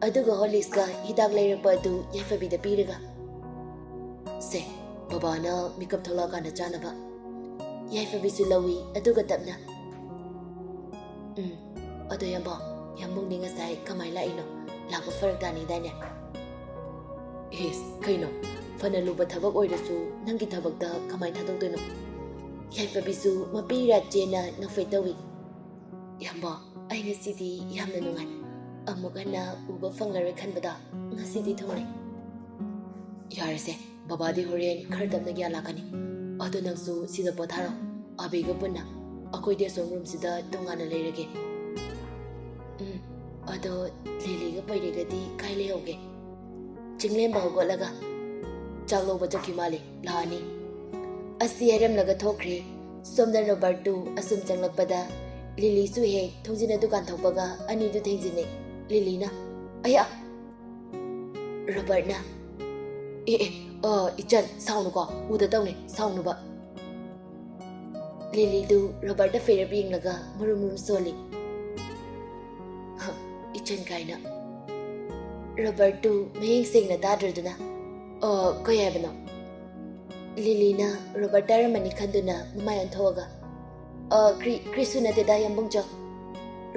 ꯑꯗꯨꯒ ꯍꯣꯔꯂꯤꯛꯁꯀ ꯍꯤꯗꯥꯛ ꯂꯩꯔꯛꯄ ꯑꯗꯨ ꯌꯥꯏꯐꯕꯤꯗ ꯄꯤꯔꯒ, "ꯁꯦ, ꯕꯕꯥꯅ ꯃꯤꯀꯞ ꯊꯣꯛꯂꯛꯑꯀꯥꯟꯗ ꯆꯥꯅꯕ꯫" ꯌꯥꯏꯐꯕꯤꯁꯨ ꯂꯧꯏ, ꯑꯗꯨꯒ ꯇꯞꯅ, "ꯎꯝ, ꯑꯗꯣ ꯌꯥꯝꯕꯣ, ꯌꯥꯝꯕꯨꯡꯗꯤ ꯉꯁꯥꯏ ꯀꯃꯥꯏ ꯂꯥꯛꯏꯅꯣ? ꯂꯥꯛꯄ ꯐꯔꯛ ꯇꯥꯅꯤꯗꯥꯏꯅꯦ?" "ꯏꯁ, ꯀꯩꯅꯣ? ꯐꯅ ꯂꯨꯕ ꯊꯕꯛ ꯑꯣꯏꯔꯁꯨ ꯅꯪꯒꯤ ꯊꯕꯛꯇ ꯀꯃꯥꯏ ꯊꯥꯗꯣꯛꯇꯣꯏꯅꯣ?" ꯌꯥꯏꯐꯕꯤꯁꯨ ꯃꯄꯤ ꯏꯔꯥ ꯆꯦꯟꯅ ꯅꯣꯛꯐꯦꯠ ꯇꯧꯏ꯫ "ꯌꯥꯝꯕꯣ, ꯑꯩ ꯉꯁꯤꯗꯤ ꯌꯥꯝꯅ ꯅꯨꯡꯉꯥꯏ꯫ ꯑꯃꯨꯛ ꯍꯟꯅ ꯎꯕ ꯐꯪꯂꯔꯣꯏ ꯈꯟꯕꯗ ꯉꯁꯤꯗꯤ ꯊꯨꯡꯂꯦ꯫" "ꯌꯥꯔꯦꯁꯦ, ꯕꯕꯥꯗꯤ ꯍꯣꯔꯦꯟ ꯈꯔ ꯇꯞꯅ ꯒ꯭ꯌꯥꯟ ꯂꯥꯛꯀꯅꯤ꯫ ꯑꯗꯣ ꯅꯪꯁꯨ ꯁꯤꯗ ꯄꯣꯊꯥꯔꯣ, ꯑꯕꯤꯒ ꯄꯨꯟꯅ꯫ ꯑꯩꯈꯣꯏꯗꯤ ꯑꯁꯣꯝ ꯔꯨꯝꯁꯤꯗ ꯇꯣꯉꯥꯟꯅ ꯂꯩꯔꯒꯦ꯫" "ꯎꯝ, ꯑꯗꯣ ꯂꯤꯂꯤꯒ ꯄꯩꯔꯤꯒꯗꯤ ꯀꯥꯏ ꯂꯩꯍꯧꯒꯦ?" ꯆꯤꯡꯂꯦꯝꯕ ꯍꯧꯒꯠꯂꯒ, "ꯆꯥꯛ ꯂꯧꯕ ꯆꯠꯈꯤ ꯃꯥꯜꯂꯦ, ꯂꯥꯛꯑꯅꯤ꯫" ꯑꯁꯤ ꯍꯥꯏꯔꯝꯂꯒ ꯊꯣꯛꯈ꯭ꯔꯦ꯫ ꯁꯣꯝꯗ ꯔꯣꯕꯔꯠꯇꯨ ꯑꯁꯨꯝ ꯆꯪꯂꯛꯄꯗ ꯂꯤꯂꯤꯁꯨ ꯍꯦꯛ ꯊꯣꯡꯖꯤꯟ ꯑꯗꯨ ꯀꯥꯟꯊꯣꯛꯄꯒ ꯑꯅꯤꯗꯨ ꯊꯦꯡꯖꯤꯟꯅꯩ꯫ ꯂꯤꯂꯤꯅ, "ꯑꯌꯥ!" ꯔꯣꯕꯔꯠꯅ, "ꯑꯦ, ꯑꯦ, ꯑ, ꯏꯆꯟ, ꯁꯥꯎꯅꯨꯀꯣ, ꯎꯗ ꯇꯧꯅꯦ, ꯁꯥꯎꯅꯨꯕ꯫" ꯂꯤꯂꯤꯗꯨ ꯔꯣꯕꯔꯠꯇ ꯐꯦꯔꯞ ꯌꯦꯡꯂꯒ ꯃꯔꯨꯝ ꯃꯔꯨꯝ ꯁꯣꯜꯂꯤ꯫ "ꯍ, ꯏꯆꯟ" ꯀꯥꯏꯅ꯫ ꯔꯣꯕꯔꯠꯇꯨ ꯃꯌꯦꯛ ꯁꯦꯡꯅ ꯇꯥꯗ꯭ꯔꯗꯨꯅ, "ꯑ, ꯀꯩ ꯍꯥꯏꯕꯅꯣ?" ꯂꯤꯂꯤꯅ ꯔꯣꯕꯔꯠ ꯇꯥꯔꯝꯃꯅꯤ ꯈꯟꯗꯨꯅ ꯃꯃꯥꯏ ꯑꯣꯟꯊꯣꯛꯑꯒ, "ꯑ, ꯀ꯭ꯔꯤ-, ꯀ꯭ꯔꯤꯁꯨ ꯅꯠꯇꯦꯗ, ꯌꯥꯝꯕꯨꯡꯆꯧ꯫"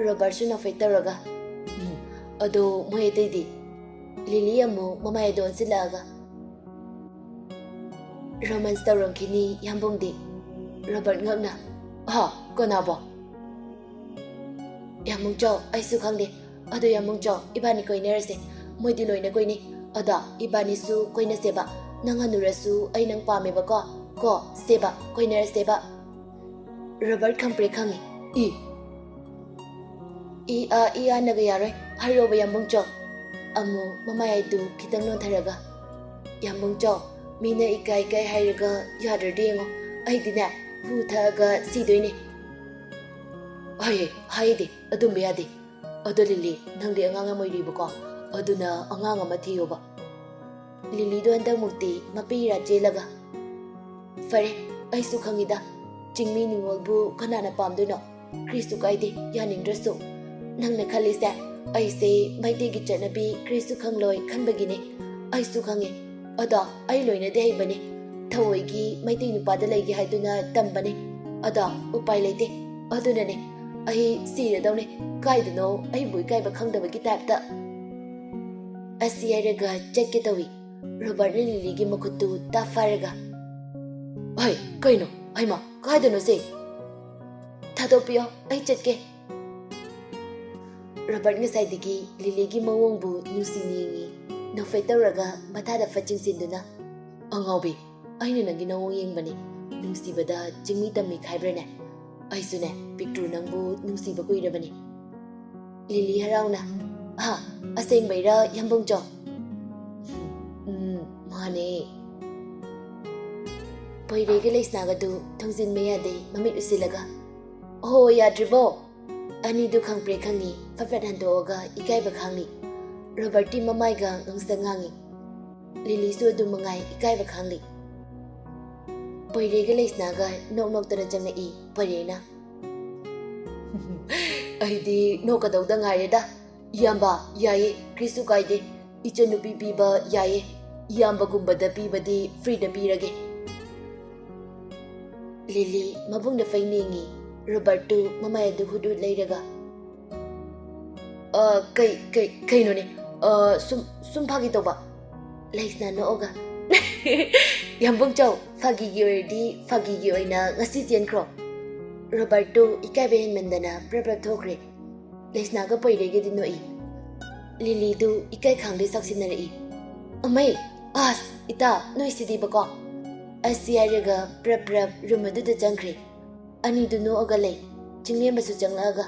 ꯔꯣꯕꯔꯠꯁꯨ ꯅꯣꯛꯐꯦꯠ ꯇꯧꯔꯒ, "ꯎꯝ, ꯑꯗꯣ ꯃꯣꯏ ꯑꯇꯩꯗꯤ?" ꯂꯤꯂꯤ ꯑꯃꯨꯛ ꯃꯃꯥꯏ ꯑꯗꯨ ꯑꯣꯟꯁꯤꯜꯂꯛꯑꯒ, "ꯔꯣꯃꯥꯟꯁ ꯇꯧꯔꯝꯈꯤꯅꯤ ꯌꯥꯝꯕꯨꯡꯗꯤ꯫" ꯔꯣꯕꯔꯠ ꯉꯛꯅ, "ꯍꯥ, ꯀꯅꯥꯕꯣ?" "ꯌꯥꯝꯕꯨꯡꯆꯧ, ꯑꯩꯁꯨ ꯈꯪꯗꯦ꯫ ꯑꯗꯣ ꯌꯥꯝꯕꯨꯡꯆꯧ, ꯏꯕꯥꯅꯤ ꯀꯣꯏꯅꯔꯁꯦ꯫ ꯃꯣꯏꯗꯤ ꯂꯣꯏꯅ ꯀꯣꯏꯅꯩ꯫ ꯑꯗꯣ ꯏꯕꯥꯅꯤꯁꯨ ꯀꯣꯏꯅꯁꯦꯕ꯫ ꯅꯪ ꯍꯅꯨꯔꯁꯨ ꯑꯩ ꯅꯪ ꯄꯥꯝꯃꯦꯕꯀꯣ꯫ ꯀꯣ, ꯁꯦꯕ, ꯀꯣꯏꯅꯔꯁꯦꯕ꯫" ꯔꯣꯕꯔꯠ ꯈꯪꯄ꯭ꯔꯦꯛ ꯈꯪꯉꯤ꯫ "ꯏ, ꯏ, ꯑ, ꯏ, ꯑꯅꯒ ꯌꯥꯔꯣꯏ꯫ ꯍꯥꯏꯔꯣꯕ ꯌꯥꯝꯕꯨꯡꯆꯧ꯫" ꯑꯃꯨꯛ ꯃꯃꯥꯏ ꯑꯗꯨ ꯈꯤꯇꯪ ꯅꯣꯟꯊꯔꯒ, "ꯌꯥꯝꯕꯨꯡꯆꯧ, ꯃꯤꯅ ꯏꯀꯥꯏ ꯏꯀꯥꯏ ꯍꯥꯏꯔꯒ ꯌꯥꯗ꯭ꯔꯗꯤ ꯌꯦꯡꯉꯣ꯫ ꯑꯩꯗꯤꯅꯦ, ꯍꯨ ꯊꯛꯑꯒ ꯁꯤꯗꯣꯏꯅꯦ꯫" "ꯍꯥꯏꯌꯦ, ꯍꯥꯏꯗꯦ, ꯑꯗꯨꯝꯕ ꯌꯥꯗꯦ꯫ ꯑꯗꯣ ꯂꯤꯂꯤ, ꯅꯪꯗꯤ ꯑꯉꯥꯡ ꯌꯥꯝ ꯑꯣꯏꯔꯤꯕꯀꯣ, ꯑꯗꯨꯅ ꯑꯉꯥꯡ ꯑꯃ ꯊꯤꯌꯣꯕ꯫ ꯂꯤꯂꯤꯗꯣ ꯍꯟꯗꯛꯃꯨꯛꯇꯤ ꯃꯄꯤ ꯏꯔꯥ ꯆꯦꯜꯂꯒ, "ꯐꯔꯦ, ꯑꯩꯁꯨ ꯈꯪꯉꯤꯗ, ꯆꯤꯡꯃꯤ ꯅꯤꯉꯣꯜꯕꯨ ꯀꯅꯥꯅ ꯄꯥꯝꯗꯣꯏꯅꯣ? ꯀ꯭ꯔꯤꯁꯨ ꯀꯥꯏꯗꯦ, ꯌꯥꯅꯤꯡꯗ꯭ꯔꯁꯨ꯫ ꯅꯪꯅ ꯈꯜꯂꯤꯁꯦ ꯑꯩꯁꯦ ꯃꯩꯇꯩꯒꯤ ꯆꯠꯅꯕꯤ ꯀ꯭ꯔꯤꯁꯨ ꯈꯪꯂꯣꯏ ꯈꯟꯕꯒꯤꯅꯦ꯫ ꯑꯩꯁꯨ ꯈꯪꯉꯦ꯫ ꯑꯗꯣ ꯑꯩ ꯂꯣꯏꯅꯗꯤ ꯍꯩꯕꯅꯦ꯫ ꯊꯑꯣꯏꯒꯤ ꯃꯩꯇꯩ ꯅꯨꯄꯥꯗ ꯂꯩꯒꯦ ꯍꯥꯏꯗꯨꯅ ꯇꯝꯕꯅꯦ꯫ ꯑꯗꯣ ꯎꯄꯥꯏ ꯂꯩꯇꯦ꯫ ꯑꯗꯨꯅꯅꯦ ꯑꯩ ꯁꯤꯔꯗꯧꯅꯦ꯫ ꯀꯥꯏꯗꯅꯣ ꯑꯩꯕꯨ ꯏꯀꯥꯏꯕ ꯈꯪꯗꯕꯒꯤ ꯇꯥꯏꯞꯇ꯫" ꯑꯁꯤ ꯍꯥꯏꯔꯒ ꯆꯠꯀꯦ ꯇꯧꯏ꯫ ꯔꯣꯕꯥꯔꯠꯅ ꯂꯤꯂꯤꯒꯤ ꯃꯈꯨꯠꯇꯨ ꯇꯥ ꯐꯥꯔꯒ, "ꯍꯩ, ꯀꯩꯅꯣ? ꯍꯩꯃꯥ, ꯀꯥꯏꯗꯅꯣ ꯁꯦ?" "ꯊꯥꯗꯣꯛꯄꯤꯌꯣ, ꯑꯩ ꯆꯠꯀꯦ꯫" ꯔꯣꯕꯥꯔꯠ ꯉꯁꯥꯏꯗꯒꯤ ꯂꯤꯂꯤꯒꯤ ꯃꯑꯣꯡꯕꯨ ꯅꯨꯡꯁꯤꯅ ꯌꯦꯡꯉꯤ꯫ ꯅꯣꯛꯐꯦꯠ ꯇꯧꯔꯒ ꯃꯊꯥꯗ ꯐꯠ ꯆꯤꯡꯁꯤꯟꯗꯨꯅ, "ꯑꯉꯥꯎꯕꯤ, ꯑꯩꯅ ꯅꯪꯒꯤ ꯅꯑꯣꯡ ꯌꯦꯡꯕꯅꯤ꯫ ꯅꯨꯡꯁꯤꯕꯗ ꯆꯤꯡꯃꯤ ꯇꯝꯃꯤ ꯈꯥꯏꯕ꯭ꯔꯅꯦ? ꯑꯩꯁꯨꯅꯦ, ꯄꯤꯛꯇ꯭ꯔꯨ ꯅꯪꯕꯨ ꯅꯨꯡꯁꯤꯕ ꯀꯨꯏꯔꯕꯅꯤ꯫" ꯂꯤꯂꯤ ꯍꯔꯥꯎꯅ, "ꯑꯍ, ꯑꯁꯦꯡꯕꯩꯔꯥ, ꯌꯥꯝꯕꯨꯡꯆꯧ?" "ꯎꯝ, ꯃꯥꯅꯦ꯫" ꯄꯣꯏꯔꯩꯒ ꯂꯩꯁꯅꯥꯒꯗꯨ ꯊꯣꯡꯖꯤꯟ ꯃꯌꯥꯗꯩ ꯃꯃꯤꯠ ꯎꯁꯤꯜꯂꯒ, "ꯑꯣꯍꯣ, ꯌꯥꯗ꯭ꯔꯤꯕꯣ?" ꯑꯅꯤꯗꯨ ꯈꯪꯄ꯭ꯔꯦꯛ ꯈꯪꯉꯤ, ꯐꯠ ꯐꯠ ꯍꯟꯗꯣꯛꯑꯒ ꯏꯀꯥꯏꯕ ꯈꯥꯡꯂꯤ꯫ ꯔꯣꯕꯔꯠꯇꯤ ꯃꯃꯥꯏꯒ ꯉꯥꯡꯁꯪ ꯉꯥꯡꯉꯤ꯫ ꯂꯤꯂꯤꯁꯨ ꯑꯗꯨ ꯃꯉꯥꯏ, ꯏꯀꯥꯏꯕ ꯈꯥꯡꯂꯤ꯫ ꯄꯣꯏꯔꯩꯒ ꯂꯩꯁꯅꯥꯒ ꯅꯣꯛ ꯅꯣꯛꯇꯅ ꯆꯪꯉꯛꯏ꯫ ꯄꯣꯏꯔꯩꯅ, "ꯑꯩꯗꯤ ꯅꯣꯛꯀꯗꯧꯗ ꯉꯥꯏꯔꯦꯗ꯫ ꯏꯌꯥꯝꯕ, ꯌꯥꯏꯌꯦ, ꯀ꯭ꯔꯤꯁꯨ ꯀꯥꯏꯗꯦ꯫ ꯏꯆꯟꯅꯨꯄꯤ ꯄꯤꯕ ꯌꯥꯏꯌꯦ꯫ ꯏꯌꯥꯝꯕꯒꯨꯝꯕꯗ ꯄꯤꯕꯗꯤ ꯐ꯭ꯔꯤꯗ ꯄꯤꯔꯒꯦ꯫" ꯂꯤꯂꯤ ꯃꯕꯨꯡꯗ ꯐꯩ ꯅꯦꯡꯉꯤ꯫ ꯔꯣꯕꯔꯠꯇꯨ ꯃꯃꯥꯏ ꯑꯗꯨ ꯍꯨꯠ ꯍꯨꯠ ꯂꯩꯔꯒ, "ꯑ, ꯀꯩ, ꯀꯩ, ꯀꯩꯅꯣꯅꯦ? ꯑ, ꯁꯨꯝ, ꯁꯨꯝ ꯐꯥꯒꯤ ꯇꯧꯕ꯫" ꯂꯩꯁꯅꯥ ꯅꯣꯛꯑꯒ, "ꯌꯥꯝꯕꯨꯡꯆꯧ, ꯐꯥꯒꯤꯒꯤ ꯑꯣꯏꯔꯗꯤ ꯐꯥꯒꯤꯒꯤ ꯑꯣꯏꯅ ꯉꯁꯤ ꯆꯦꯟꯈ꯭ꯔꯣ꯫" ꯔꯣꯕꯔꯠꯇꯨ ꯏꯀꯥꯏꯕ ꯍꯦꯟꯃꯟꯗꯅ ꯄ꯭ꯔꯞ ꯄ꯭ꯔꯞ ꯊꯣꯛꯈ꯭ꯔꯦ꯫ ꯂꯩꯁꯅꯥꯒ ꯄꯣꯏꯔꯩꯒꯗꯤ ꯅꯣꯛꯏ꯫ ꯂꯤꯂꯤꯗꯨ ꯏꯀꯥꯏ ꯈꯥꯡꯗꯩ ꯁꯥꯎꯁꯤꯟꯅꯔꯛꯏ꯫ "ꯑꯃꯩ, ꯑꯁ, ꯏꯇꯥ, ꯅꯣꯏꯁꯤꯗꯤꯕꯀꯣ꯫" ꯑꯁꯤ ꯍꯥꯏꯔꯒ ꯄ꯭ꯔꯞ ꯄ꯭ꯔꯞ ꯔꯨꯝ ꯑꯗꯨꯗ ꯆꯪꯈ꯭ꯔꯦ꯫ ꯑꯅꯤꯗꯨ ꯅꯣꯛꯑꯒ ꯂꯩ꯫ ꯆꯤꯡꯂꯦꯝꯕꯁꯨ ꯆꯪꯂꯛꯑꯒ,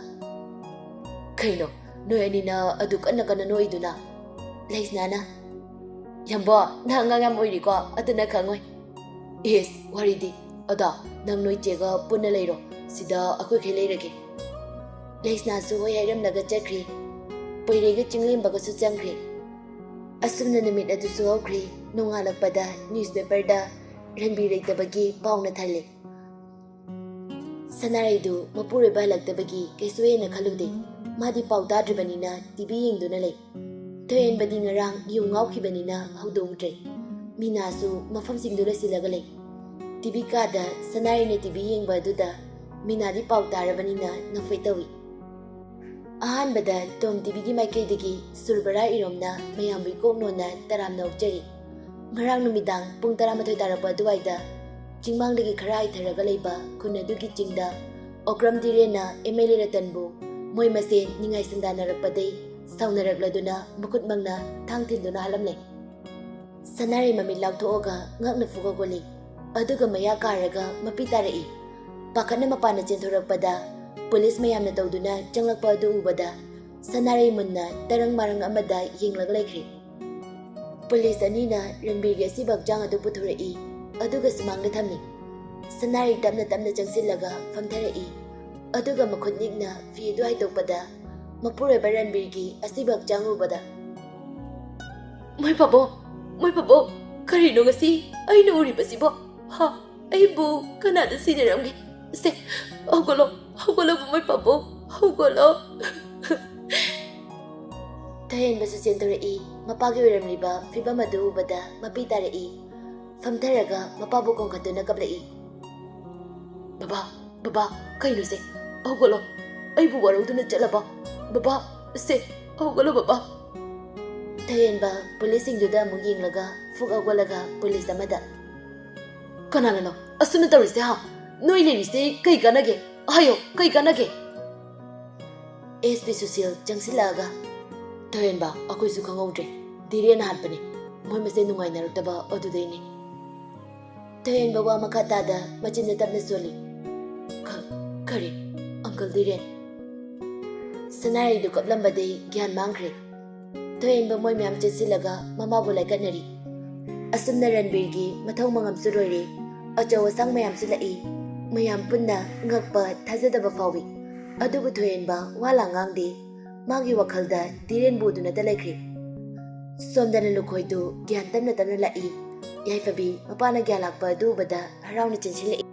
"ꯀꯩꯅꯣ, ꯅꯣꯏ ꯑꯅꯤꯅ ꯑꯗꯨ ꯀꯟꯅ ꯀꯟꯅ ꯅꯣꯛꯏꯗꯨꯅ?" ꯂꯩꯁꯅꯥꯅ, "ꯌꯥꯝꯕꯣ, ꯅꯪ ꯑꯉꯥꯡ ꯌꯥꯝ ꯑꯣꯏꯔꯤꯀꯣ, ꯑꯗꯨꯅ ꯈꯪꯉꯣꯏ꯫" "ꯏꯁ, ꯋꯥꯔꯤꯗꯤ꯫ ꯑꯗꯣ ꯅꯪ ꯅꯣꯏ ꯆꯦꯒ ꯄꯨꯟꯅ ꯂꯩꯔꯣ, ꯁꯤꯗ ꯑꯩꯈꯣꯏꯈꯩ ꯂꯩꯔꯒꯦ꯫" ꯂꯩꯁꯅꯥꯁꯨ ꯍꯣꯏ ꯍꯥꯏꯔꯝꯂꯒ ꯆꯠꯈ꯭ꯔꯦ꯫ ꯄꯣꯏꯔꯩꯒ ꯆꯤꯡꯂꯦꯝꯕꯒꯁꯨ ꯆꯪꯈ꯭ꯔꯦ꯫ ꯑꯁꯨꯝꯅ ꯅꯨꯃꯤꯠ ꯑꯗꯨꯁꯨ ꯍꯧꯈ꯭ꯔꯦ꯫ ꯅꯣꯡꯉꯥꯜꯂꯛꯄꯗ ꯅ꯭ꯌꯨꯁꯄꯦꯄꯔꯗ ꯔꯟꯕꯤꯔ ꯂꯩꯇꯕꯒꯤ ꯄꯥꯎꯅ ꯊꯜꯂꯦ꯫ ꯁꯅꯥꯔꯩꯗꯨ ꯃꯄꯨꯔꯣꯏꯕ ꯍꯜꯂꯛꯇꯕꯒꯤ ꯀꯩꯁꯨ ꯍꯦꯟꯅ ꯈꯜꯂꯨꯗꯦ꯫ ꯃꯥꯗꯤ ꯄꯥꯎ ꯇꯥꯗ꯭ꯔꯤꯕꯅꯤꯅ ꯇꯤꯚꯤ ꯌꯦꯡꯗꯨꯅ ꯂꯩ꯫ ꯊꯣꯏꯍꯦꯟꯕꯗꯤ ꯉꯔꯥꯡ ꯌꯨ ꯉꯥꯎꯈꯤꯕꯅꯤꯅ ꯍꯧꯗꯣꯛꯇ꯭ꯔꯦ꯫ ꯃꯤꯅꯥꯁꯨ ꯃꯐꯝꯁꯤꯡꯗꯨ ꯂꯣꯏꯁꯤꯜꯂꯒ ꯂꯩ꯫ ꯇꯤꯚꯤ ꯀꯥꯗ ꯁꯅꯥꯔꯩꯅ ꯇꯤꯚꯤ ꯌꯦꯡꯕ ꯑꯗꯨꯗ ꯃꯤꯅꯥꯗꯤ ꯄꯥꯎ ꯇꯥꯔꯕꯅꯤꯅ ꯅꯣꯛꯐꯦꯠ ꯇꯧꯏ꯫ ꯑꯍꯥꯟꯕꯗ ꯇꯣꯝ ꯇꯤꯚꯤꯒꯤ ꯃꯥꯏꯀꯩꯗꯒꯤ ꯁꯨꯔꯕꯔꯥ ꯏꯔꯣꯝꯅ ꯃꯌꯥꯝꯕꯨ ꯏꯀꯣꯛ ꯅꯣꯟꯅ ꯇꯔꯥꯝꯅ ꯑꯣꯛꯆꯔꯤ꯫ ꯉꯔꯥꯡ ꯅꯨꯃꯤꯗꯥꯡ ꯄꯨꯡ ꯇꯔꯥꯃꯥꯊꯣꯏ ꯇꯥꯔꯛꯄ ꯑꯗꯨꯋꯥꯏꯗ ꯆꯤꯡꯃꯥꯡꯗꯒꯤ ꯈꯔ ꯍꯥꯏꯊꯔꯒ ꯂꯩꯕ ꯈꯨꯟ ꯑꯗꯨꯒꯤ ꯆꯤꯡꯗ ꯑꯣꯀ꯭ꯔꯝ ꯙꯤꯔꯦꯟꯅ ꯑꯦꯝ ꯑꯦꯜ ꯑꯦ ꯔꯇꯟꯕꯨ ꯃꯣꯏ ꯃꯁꯦꯟ ꯅꯤꯡꯉꯥꯏ ꯁꯪꯗꯥꯅꯔꯛꯄꯗꯩ ꯁꯥꯎꯅꯔꯛꯂꯗꯨꯅ ꯃꯈꯨꯠꯃꯛꯅ ꯊꯥꯡ ꯊꯤꯟꯗꯨꯅ ꯍꯥꯠꯂꯝꯂꯦ꯫ ꯁꯅꯥꯔꯩ ꯃꯃꯤꯠ ꯂꯥꯎꯊꯣꯛꯑꯒ ꯉꯛꯅ ꯐꯨꯒ ꯒꯣꯜꯂꯤ꯫ ꯑꯗꯨꯒ ꯃꯌꯥ ꯀꯥꯔꯒ ꯃꯄꯤ ꯇꯥꯔꯛꯏ꯫ ꯄꯥꯈꯠꯅ ꯃꯄꯥꯟꯗ ꯆꯦꯟꯊꯣꯔꯛꯄꯗ ꯄꯨꯂꯤꯁ ꯃꯌꯥꯝꯅ ꯇꯧꯗꯨꯅ ꯆꯪꯂꯛꯄ ꯑꯗꯨ ꯎꯕꯗ ꯁꯅꯥꯔꯩ ꯃꯨꯟꯅ ꯇꯔꯪ ꯃꯔꯪ ꯑꯃꯗ ꯌꯦꯡꯂꯒ ꯂꯩꯈ꯭ꯔꯦ꯫ ꯄꯨꯂꯤꯁ ꯑꯅꯤꯅ ꯔꯟꯕꯤꯔꯒꯤ ꯑꯁꯤꯕ ꯍꯛꯆꯥꯡ ꯑꯗꯨ ꯄꯨꯊꯣꯔꯛꯏ, ꯑꯗꯨꯒ ꯁꯨꯃꯥꯡꯗ ꯊꯝꯃꯤ꯫ ꯁꯅꯥꯔꯩ ꯇꯞꯅ ꯇꯞꯅ ꯆꯪꯁꯤꯜꯂꯒ ꯐꯝꯊꯔꯛꯏ, ꯑꯗꯨꯒ ꯃꯈꯨꯠ ꯅꯤꯛꯅ ꯐꯤ ꯑꯗꯨ ꯍꯥꯏꯗꯣꯛꯄꯗ ꯃꯄꯨꯔꯣꯏꯕ ꯔꯟꯕꯤꯔꯒꯤ ꯑꯁꯤꯕ ꯍꯛꯆꯥꯡ ꯎꯕꯗ, "ꯃꯣꯏ ꯄꯥꯕꯣ, ꯃꯣꯏ ꯄꯥꯕꯣ, ꯀꯔꯤꯅꯣ ꯉꯁꯤ ꯑꯩꯅ ꯎꯔꯤꯕꯁꯤꯕꯣ? ꯍꯥ, ꯑꯩꯕꯨ ꯀꯅꯥꯗ ꯁꯤꯟꯅꯔꯝꯒꯦ? ꯁꯦ, ꯍꯧꯒꯠꯂꯣ, ꯍꯧꯒꯠꯂꯣ, ꯃꯣꯏ ꯄꯥꯕꯣ, ꯍꯧꯒꯠꯂꯣ!" ꯊꯣꯏꯍꯦꯟꯕꯁꯨ ꯆꯦꯟꯊꯣꯔꯛꯏ꯫ ꯃꯄꯥꯒꯤ ꯑꯣꯏꯔꯝꯂꯤꯕ ꯐꯤꯕꯝ ꯑꯗꯨ ꯎꯕꯗ ꯃꯄꯤ ꯇꯥꯔꯛꯏ꯫ ꯐꯝꯊꯔꯒ ꯃꯄꯥꯕꯨ ꯀꯣꯟꯈꯠꯇꯨꯅ ꯀꯞꯂꯛꯏ꯫ "ꯕꯕꯥ, ꯕꯕꯥ, ꯀꯩꯅꯣꯁꯦ? ꯍꯧꯒꯠꯂꯣ꯫ ꯑꯩꯕꯨ ꯋꯥꯔꯧꯗꯨꯅ ꯆꯠꯂꯕꯣ? ꯕꯕꯥ, ꯁꯦ, ꯍꯧꯒꯠꯂꯣ ꯕꯕꯥ!" ꯊꯣꯏꯍꯦꯟꯕ ꯄꯨꯂꯤꯁꯁꯤꯡꯗꯨꯗ ꯑꯃꯨꯛ ꯌꯦꯡꯂꯒ ꯐꯨꯛ ꯍꯧꯒꯠꯂꯒ ꯄꯨꯂꯤꯁ ꯑꯃꯗ, "ꯀꯅꯥꯅꯅꯣ ꯑꯁꯨꯝꯅ ꯇꯧꯔꯤꯁꯦ, ꯍꯥ? ꯅꯣꯏ ꯂꯩꯔꯤꯁꯦ ꯀꯩ ꯀꯥꯟꯅꯒꯦ? ꯍꯥꯏꯌꯣ, ꯀꯩ ꯀꯥꯟꯅꯒꯦ?" ꯑꯦꯁ ꯄꯤ ꯁꯨꯁꯤꯜ ꯆꯪꯁꯤꯜꯂꯛꯑꯒ, "ꯊꯣꯏꯍꯦꯟꯕ, ꯑꯩꯈꯣꯏꯁꯨ ꯈꯪꯍꯧꯗ꯭ꯔꯦ꯫ ꯙꯤꯔꯦꯟꯅ ꯍꯥꯠꯄꯅꯤ꯫ ꯃꯣꯏ ꯃꯁꯦꯟ ꯅꯨꯡꯉꯥꯏꯅꯔꯛꯇꯕ ꯑꯗꯨꯗꯩꯅꯤ꯫" ꯊꯣꯏꯍꯦꯟꯕ ꯋꯥ ꯃꯈꯥ ꯇꯥꯗ ꯃꯆꯤꯟꯗ ꯇꯞꯅ ꯁꯣꯜꯂꯤ꯫ "ꯈ-, ꯀꯔꯤ? ꯑꯪꯀꯜ ꯙꯤꯔꯦꯟ?" ꯁꯅꯥꯔꯩꯗꯨ ꯀꯞꯂꯝꯕꯗꯩ ꯒ꯭ꯌꯥꯟ ꯃꯥꯡꯈ꯭ꯔꯦ꯫ ꯊꯣꯏꯍꯦꯟꯕ ꯃꯣꯏ ꯃꯌꯥꯝ ꯆꯦꯟꯁꯤꯜꯂꯒ ꯃꯃꯥꯕꯨ ꯂꯥꯏꯀꯠꯅꯔꯤ꯫ ꯑꯁꯨꯝꯅ ꯔꯟꯕꯤꯔꯒꯤ ꯃꯊꯧ ꯃꯉꯝꯁꯨ ꯂꯣꯏꯔꯦ꯫ ꯑꯆꯧ ꯑꯁꯥꯡ ꯃꯌꯥꯝꯁꯨ ꯂꯥꯛꯏ꯫ ꯃꯌꯥꯝ ꯄꯨꯟꯅ ꯉꯛꯄ, ꯊꯥꯖꯗꯕ ꯐꯥꯎꯏ꯫ ꯑꯗꯨꯕꯨ ꯊꯣꯏꯍꯦꯟꯕ ꯋꯥ ꯂꯥꯡ ꯉꯥꯡꯗꯦ꯫ ꯃꯥꯒꯤ ꯋꯥꯈꯜꯗ ꯙꯤꯔꯦꯟꯕꯨ ꯎꯗꯨꯅꯇ ꯂꯩꯈ꯭ꯔꯦ꯫ ꯁꯣꯝꯗꯅ ꯂꯨꯈꯣꯏꯗꯨ ꯒ꯭ꯌꯥꯟ ꯇꯞꯅ ꯇꯞꯅ ꯂꯥꯛꯏ꯫ ꯌꯥꯏꯐꯕꯤ ꯃꯄꯥꯅ ꯒ꯭ꯌꯥꯟ ꯂꯥꯛꯄ ꯑꯗꯨ ꯎꯕꯗ ꯍꯔꯥꯎꯅ ꯆꯦꯟꯁꯤꯜꯂꯛꯏ꯫